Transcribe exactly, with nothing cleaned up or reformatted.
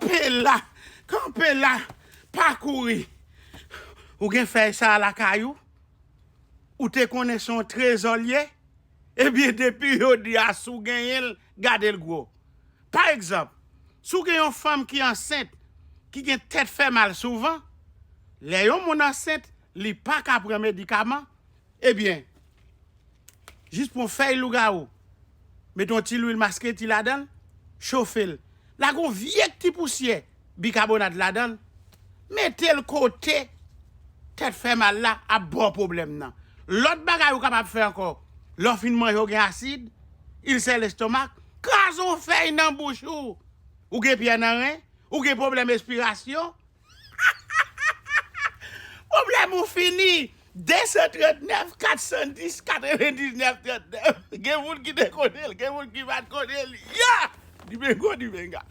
Kanpe la, kanpe la, pa kouri. Ou gen fèy sa a lakay ou? Ou te konnen se yon trezò l ye? Ebyen, depi jodi a, si w genyen l, gade l gwo. Pa egzanp, si w gen yon fanm ki ansent, ki gen tèt fè mal souvan, lè yon moun ansent, li pa ka pran medikaman, ebyen, jis pran fèy lougawou, met yon ti lwil masketi ladan l, chofe l. Lage yon vye ti pousyè bikabonat ladan l, mete l kote tèt fè mal la ap ba w pwoblèm nan. Lòt bagay ou kapab fè ankò, lè w fin manje w gen asid, ilsè lestomak, kraze yon fèy nan bouch ou. Ou gen pyè nan ren, ou gen pwoblèm espirasyon, pwoblèm ou fini. De san trannèf, kat san dis, katrevendiznèf trannèf. Gen moun ki te konnen l, gen moun ki pa t konnen l. Ya! Dimengo, dimenga.